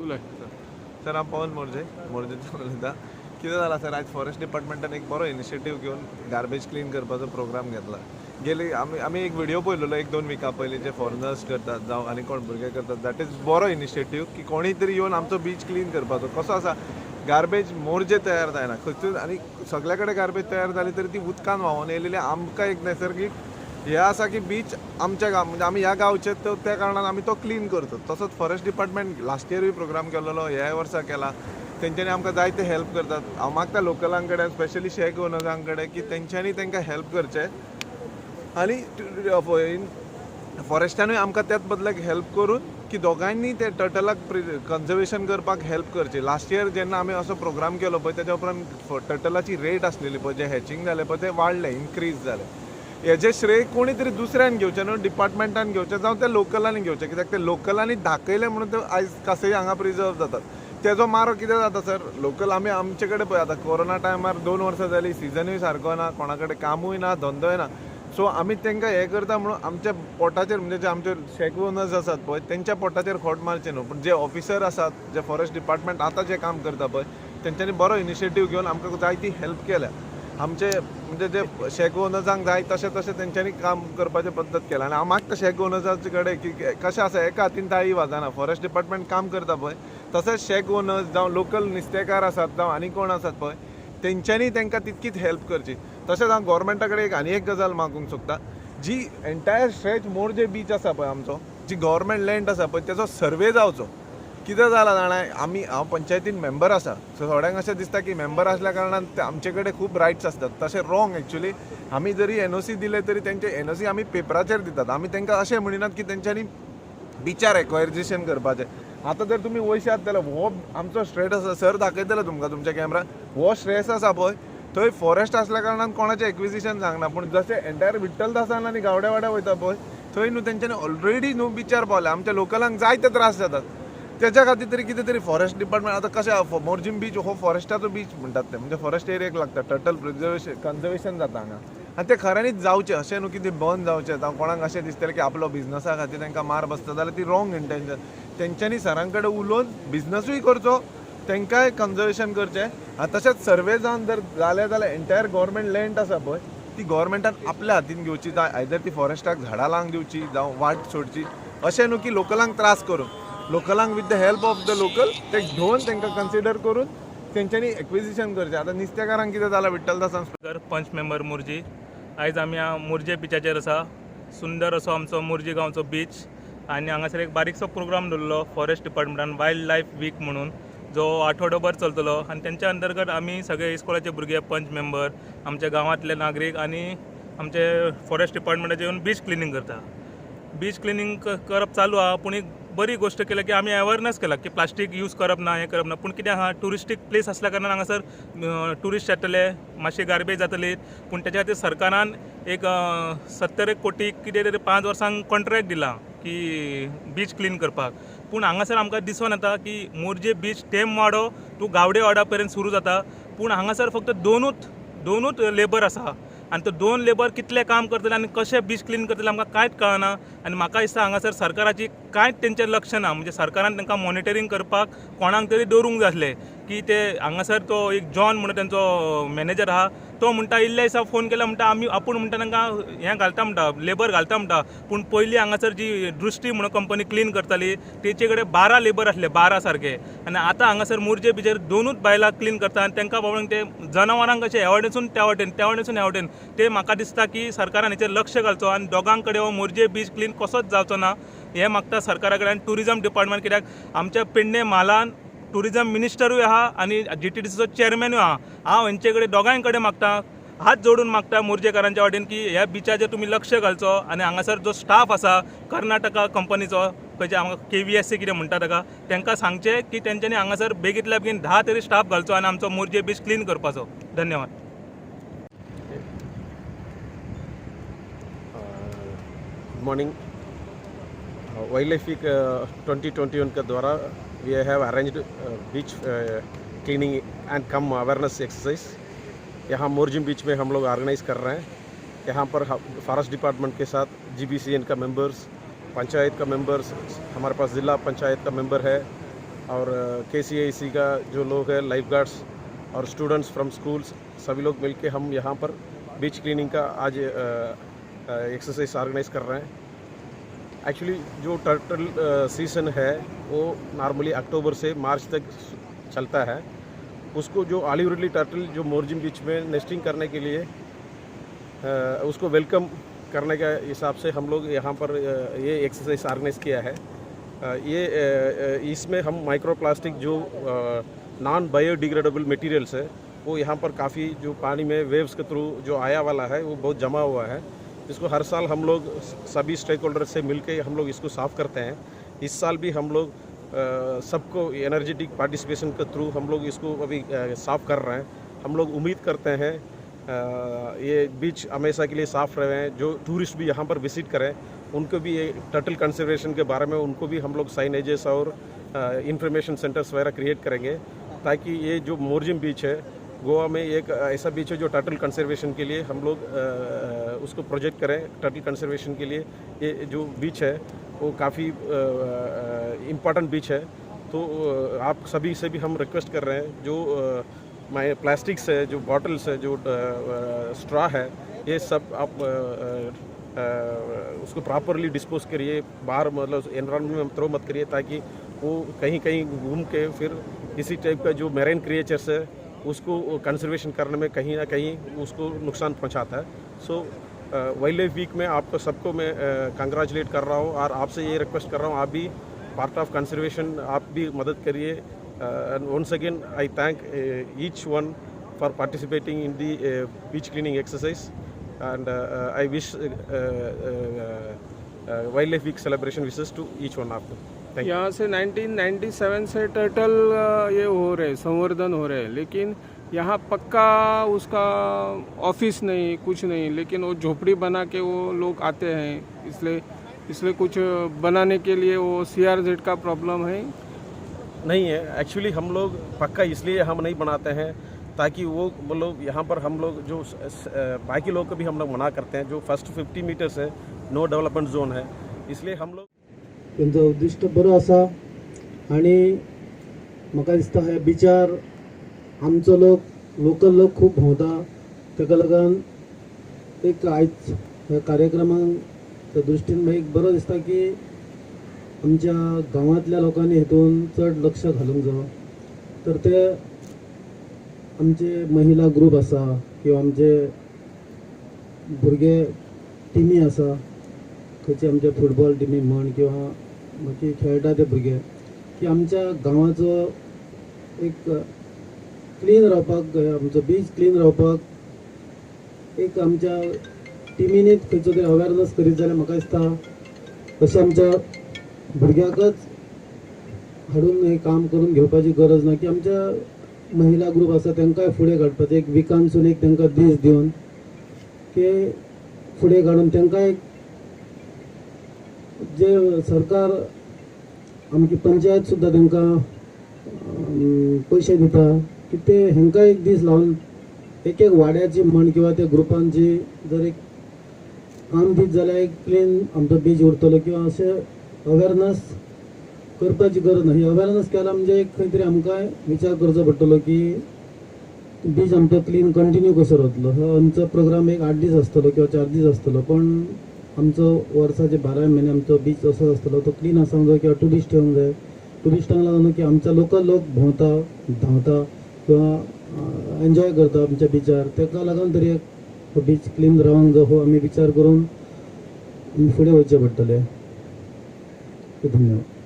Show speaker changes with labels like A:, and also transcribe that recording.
A: उलय.
B: सर, हांव पवन मोर्जे, मोर्जेच्यान उलयता. कितें जालां सर, आयज फॉरेस्ट डिपार्टमेंटान एक बरो इनिशिएटीव घेवन गार्बेज क्लीन करपाचो प्रोग्राम घेतला. गेली आमी एक व्हिडिओ पळयलेलो एक दोन विका पयलीं, जे फॉरेनर्स करतात जावं आनी कोण भुरगे करतात. That is बरो इनिशिएटीव की कोणी तरी येवन आमचो बीच क्लीन करपाचो. कसो आसा, गार्बेज मोर्जे तयार जायना खंयच आनी सगल्या कडेन गार्बेज तयार जाली तरी ती उदकान व्हांवून येयलेली. आमकां एक नैसर्गीक हें आसा की बीच आमच्या गांव, म्हणजे आमी ह्या गांवचे, तर त्या कारणान आमी तो क्लीन करतो. तसोच फॉरेस्ट डिपार्टमेंट लास्ट इयरूय प्रोग्राम केलेलो, ह्याय वर्सा केला. तेंच्यांनी आमकां जायते हेल्प करतात. हांव मागता लोकलां कडेन, स्पेशली शॅक ओनर्सां कडेन, की तेंच्यांनी तांकां हेल्प करचें आनी फॉरेस्टानूय आमकां त्याच बदल्याक हेल्प करून की दोगांयनी ते टर्टलाक कन्जर्वेशन करपाक हेल्प करची. लास्ट इयर जेन्ना आमी असो प्रोग्राम केलो पळय, तेच्या उपरांत टर्टलाची रेट आसलेली पळय, जे हॅचिंग जालें पळय, ते वाडलें, इन्क्रीज जालें. हेजें श्रेय कोणी तरी दुसऱ्यान घेवचें न्हू, डिपार्टमेंटान घेवचें जावं त्या लोकलांनी घेवचें, कित्याक ते लोकलांनी दाखयलें म्हणून ते आयज कासय हांगा प्रिजर्व जातात. तेजो मारो कितें जाता सर, लोकल आमी आमचे कडेन पळय, आतां कोरोना टायमार 2 वर्सां जालीं, सिजनूय सारको ना, कोणा कडेन कामूय ना, धंदोय ना. सो आमी तांकां हें करता म्हणून आमच्या पोटाचेर, म्हणजे जे आमचे शॅक ओनर्स आसात पळय, तेंच्या पोटाचेर खोट मारचें न्हू. पूण जे ऑफिसर आसात, जे फॉरेस्ट डिपार्टमेंट आतां जे काम करता पळय, तेंच्यांनी बरो इनिशिएटीव घेवन आमकां जायती हेल्प केल्या. आमचे म्हणजे जे शॅक ओनर्सांक जाय तशें तशें तेंच्यांनी काम करपाचें पद्दत केलां. आनी हांव मागता शॅक ओनर्साचे कडेन की कशें आसा, एका हातीन ताळी वाजना. फॉरेस्ट डिपार्टमेंट काम करता पळय, तशेंच शॅक ओनर्स जावं लोकल नुस्तेकार आसात जावं आनी कोण आसात पळय, तेंच्यांनी तांकां तितकीच हेल्प करची. तशेंच हांव गोवोरमेंटा कडेन एक आनी एक गजाल मागूंक सोदता. जी एंटायर स्ट्रेच मोरजे बीच आसा पळय आमचो, जी गव्हर्मेंट लँड आसा पळय, तेजो सर्वे जावचो. कितें जालां जाणा, आमी, हांव पंचायतीन मेंबर आसा, सो थोड्यांक अशें दिसता की मेंबर आसल्या कारणान ते आमचे कडेन खूब रायट्स आसतात. तशें रॉंग एक्चुली. आमी जरी एनओसी दिले तरी तेंचे एनओसी आमी पेपराचेर दितात. आमी तांकां अशें म्हणिनात की तेंच्यांनी बिचार एक्वायझेशन करपाचें. आतां जर तुमी वयशात जाल्यार हो आमचो स्ट्रेच आसा सर, दाखयतले तुमकां तुमच्या कॅमेरा. हो स्ट्रेच आसा पळय, थंय फॉरेस्ट आसल्या कारणान कोणाचें एक्विजिशन सांगना. पूण जशें एंटायर विठ्ठलदासान आनी गावड्या वाड्या वयता पळय, थंय न्हू तेंच्यांनी ऑलरेडी न्हू बिचार पावले. आमच्या लोकलांक जायते त्रास जातात. तेच्या खातीर तरी कितें तरी फॉरेस्ट डिपार्टमेंट, आतां कशें मोरजीम बीच हो फॉरेस्टाचो बीच म्हणटात ते, म्हणजे फॉरेस्ट एरियेक लागता. टर्टल प्रिजर्वेशन, कन्जर्वेशन जाता हांगा आनी तें खऱ्यांनीच जावचें. अशें न्हू की तें बंद जावचें. जावं कोणाक अशें दिसतलें की आपलो बिजनसा खातीर तांकां मार बसता जाल्यार ती रॉंग इंटेन्शन. तेंच्यांनी सरां कडेन उलोवन बिजनसूय करचो, तांकांय कन्जर्वेशन करचें. आनी तशेंच सर्वे जावन जर जालें जाल्यार एंटायर गव्हर्मेंट लँड आसा पळय, ती गव्हर्मेंटान आपल्या हातीन घेवची. जावं आयदर ती फॉरेस्टाक झाडां लावंक दिवची जावं वाट सोडची. अशें न्हू की लोकलांक त्रास करून, लोकलांक with the help of the local ते घेवन तांकां कन्सिडर करून तेंच्यांनी एक्विजिशन करचें. आतां नुस्तेकारांक कितें जालां विठ्ठलदासान
C: सर, पंच मेंबर मोरजी. आयज आमी मोरजे बिचाचेर आसा. सुंदर असो आमचो मोरजी गांवचो बीच आनी हांगासर एक बारीकसो प्रोग्राम दवरलो फॉरेस्ट डिपार्टमेंटान, वायल्ड लायफ वीक म्हणून, जो आठवडोभर चलतलो. आनी तेंच्या अंतर्गत आमी सगळे इस्कोलाचे भुरगे, पंच मेंबर, आमच्या गांवांतले नागरीक आनी आमचे फॉरेस्ट डिपार्टमेंटाचे येवन बीच क्लिनींग करता. बीच क्लिनींग करप चालू आहा, पूण एक बरी गोश्ट केल्या की आमी अवेरनस केला की प्लास्टीक यूज करप ना, हें करप ना. पूण कितें आहा, ट्युरिस्टीक प्लेस आसल्या कारणान हांगासर ट्युरिस्ट येतले, मातशी गार्बेज जातली. पूण तेच्या खातीर सरकारान एक 70 एक कोटी कितें तरी 5 वर्सांक कॉन्ट्रॅक्ट दिलां की बीच क्लीन करपाक. पूण हांगासर आमकां दिसून येता की मोरजे बीच तेम वाडो टू गावडे वाडा पर्यंत सुरू जाता, पूण हांगासर फक्त दोनूच दोनूच लेबर आसा. आनी तो दोन लेबर कितले काम करतले आनी कशें बीच क्लीन करतले, आमकां कांयच कळना. आनी म्हाका दिसता हांगासर सरकाराची कांयच तेंचेर लक्ष ना. म्हणजे सरकारान तांकां मॉनिटरींग करपाक कोणाक तरी दवरूंक जाय आसलें की ते हांगासर तो एक जॉन म्हणून तेंचो मॅनेजर आहा, तो म्हणटा, इल्ल्या दिसा फोन केला म्हणटा, आमी आपूण म्हणटा तांकां हें घालता म्हणटा, लेबर घालता म्हणटा. पूण पयलीं हांगासर जी दृश्टी म्हणून कंपनी क्लीन करताली, तेचे कडेन 12 लेबर आसले, 12 सारके. आनी आतां हांगासर मोरजे बिचेर दोनूच बायलां क्लीन करता. आनी तांकां बाबड्यांक ते जनावरांक कशें ह्या वटेनसून त्या वटेन, त्या वटेनसून ह्या वटेन. ते म्हाका दिसता की सरकारान हेचेर लक्ष घालचो आनी दोगां कडेन हो मोरजे बीच क्लीन कसोच जावचो ना, हें मागता सरकारा कडेन आनी ट्युरिजम डिपार्टमेंट. कित्याक आमच्या पेडणे म्हालान ट्युरिजम मिनिस्टरूय आहा आनी जीटीडीसीचो चेअरमॅनूय आहा. हांव हेंचे कडेन, दोगांय कडेन मागता, हात जोडून मागता मोरजेकारांच्या वाटेन की ह्या बिचाचेर तुमी लक्ष घालचो. आनी हांगासर जो स्टाफ आसा कर्नाटका कंपनीचो, खंयचे हांगा केवीएससी कितें म्हणटा ताका, तांकां सांगचें की तेंच्यांनी हांगासर बेगींतल्या बेगीन 10 तरी स्टाफ घालचो आनी आमचो मोरजे बीच क्लीन करपाचो. धन्यवाद.
D: Good morning. Wild life week 2021 का द्वारा we have arranged beach cleaning and cum awareness exercise. यहाँ मोरजिम बीच में हम लोग ऑर्गेनाइज कर रहे हैं. यहाँ पर फॉरेस्ट डिपार्टमेंट के साथ जीबीसीएन का मेंबर्स, पंचायत का मेंबर्स, हमारे पास जिला पंचायत का मेंबर है और केसीआईसी का जो लोग है, लाइफ गार्ड्स और स्टूडेंट्स फ्रॉम स्कूल्स, सभी लोग मिलके हम यहाँ पर बीच क्लीनिंग का आज एक्सरसाइज ऑर्गेनाइज कर रहे हैं। एक्चुअली जो टर्टल सीजन है, वो नॉर्मली अक्टूबर से मार्च तक चलता है। उसको जो ऑलिव रिडली टर्टल जो मोरजिम बीच में नेस्टिंग करने के लिए, उसको welcome करने के हिसाब से हम लोग यहाँ पर ये एक्सरसाइज ऑर्गेनाइज किया है। ये इसमें हम माइक्रो प्लास्टिक, जो नॉन बायोडिग्रेडेबल मटेरियल्स है, वो यहाँ पर काफ़ी जो पानी में वेव्स के थ्रू जो आया वाला है, वो बहुत जमा हुआ है। इसको हर साल हम लोग सभी स्टेक होल्डर से मिलके हम लोग इसको साफ़ करते हैं। इस साल भी हम लोग सबको एनर्जेटिक पार्टिसिपेशन के थ्रू हम लोग इसको अभी साफ़ कर रहे हैं। हम लोग उम्मीद करते हैं, ये बीच हमेशा के लिए साफ़ रहे। जो टूरिस्ट भी यहाँ पर विजिट करें, उनको भी ये टर्टल कंजर्वेशन के बारे में उनको भी हम लोग साइनेजेस और इंफॉर्मेशन सेंटर्स वगैरह क्रिएट करेंगे, ताकि ये जो मोरजिम बीच है, गोवा में एक ऐसा बीच है जो टर्टल कंजर्वेशन के लिए हम लोग उसको प्रोजेक्ट करें। टर्टल कंजर्वेशन के लिए ये जो बीच है, वो काफ़ी इम्पॉर्टेंट बीच है। तो आप सभी से भी हम रिक्वेस्ट कर रहे हैं, जो माई प्लास्टिक्स है, जो बॉटल्स है, जो स्ट्रॉ है, ये सब आप उसको प्रॉपरली डिस्पोज करिए बाहर, मतलब एनवायरनमेंट में थ्रो मत करिए, ताकि वो कहीं कहीं घूम के फिर इसी टाइप का जो मेराइन क्रिएचर्स है, उसको कंजर्वेशन करने में कहीं ना कहीं उसको नुकसान पहुंचाता है। सो वाइल्ड लाइफ वीक में आपको सबको मैं कंग्रेचुलेट कर रहा हूँ और आपसे ये रिक्वेस्ट कर रहा हूँ, आप भी पार्ट ऑफ कंजर्वेशन, आप भी मदद करिए। And once again I thank each one for participating in the beach cleaning exercise and I wish Wildlife Week celebration wishes to each one of them. Thank you.
A: यहाँ से 1997 से turtle ये हो रहे, संवर्धन हो रहे हैं, लेकिन यहाँ पक्का उसका ऑफिस नहीं, कुछ नहीं। लेकिन वो झोपड़ी बना के वो लोग आते हैं, इसलिए इसलिए कुछ बनाने के लिए वो सीआरजेड का प्रॉब्लम है।
D: नहीं है। एक्चुअली हम लोग पक्का इसलिए हम नहीं बनाते हैं, ताकि वो मतलब यहाँ पर हम लोग जो बाकी लोग को भी हम लोग मना करते हैं, जो फर्स्ट 50 मीटर्स है, नो डेवलपमेंट जोन है, इसलिए हम लोग
E: तेंचो उद्दिश्ट बरो आसा आनी म्हाका दिसता ह्या बिचार आमचो लोक, लोकल लोक खूब भोंवता। ताका लागून एक आयज ह्या कार्यक्रमाक दृश्टीन एक बरो दिसता की आमच्या गांवांतल्या लोकांनी हितून चड लक्ष घालूंक जायो। तर ते आमचे महिला ग्रूप आसा किंवा आमचे भुरगे टिमी आसा, खंयचे आमचे फुटबॉल टिमी म्हण किंवा बाकी खेळटा ते भुरगे, की आमच्या गांवाचो एक क्लीन रावपाक, आमचो बीच क्लीन रावपाक एक आमच्या टिमीनीच खंयचो तरी अवेरनस करीत जाल्यार म्हाका दिसता अशें आमच्या भुरग्यांकच हाडून हें काम करून घेवपाची गरज ना, की आमच्या महिला ग्रूप आसा तांकांय फुडें काडपाचें, एक विकानसून एक तांकां दीस दिवन की फुडें काडून तांकां एक जे सरकार आमची पंचायत सुद्दां तांकां पयशे दिता की ते हेंकां एक दीस लावन एक एक वाड्याची म्हण किंवा त्या ग्रुपांची जर एक काम दीत जाल्यार एक क्लीन आमचो बीच उरतलो। किंवा अशें अवेरनस करपाची गरज ना। ही अवेरनस केला म्हणजे एक खंय तरी आमकां विचार करचो पडटलो की बीच आमचो क्लीन कंटिन्यू कसो रावतलो। हो आमचो प्रोग्राम एक 8 दीस आसतलो किंवा 4 दीस आसतलो, पण आमचो वर्साचे 12 म्हयने आमचो बीच असो आसतलो, तो क्लीन आसूंक जाय किंवा टुरिस्ट येवंक जाय। टुरिस्टांक लागून की आमच्या लोकल लोक भोंवता, धांवता किंवा एन्जॉय करता आमच्या बिचार, ताका लागून तरी एक हो बीच क्लीन रावंक जाय। हो आमी विचार करून आमी फुडें वचचें पडटलें। धन्यवाद।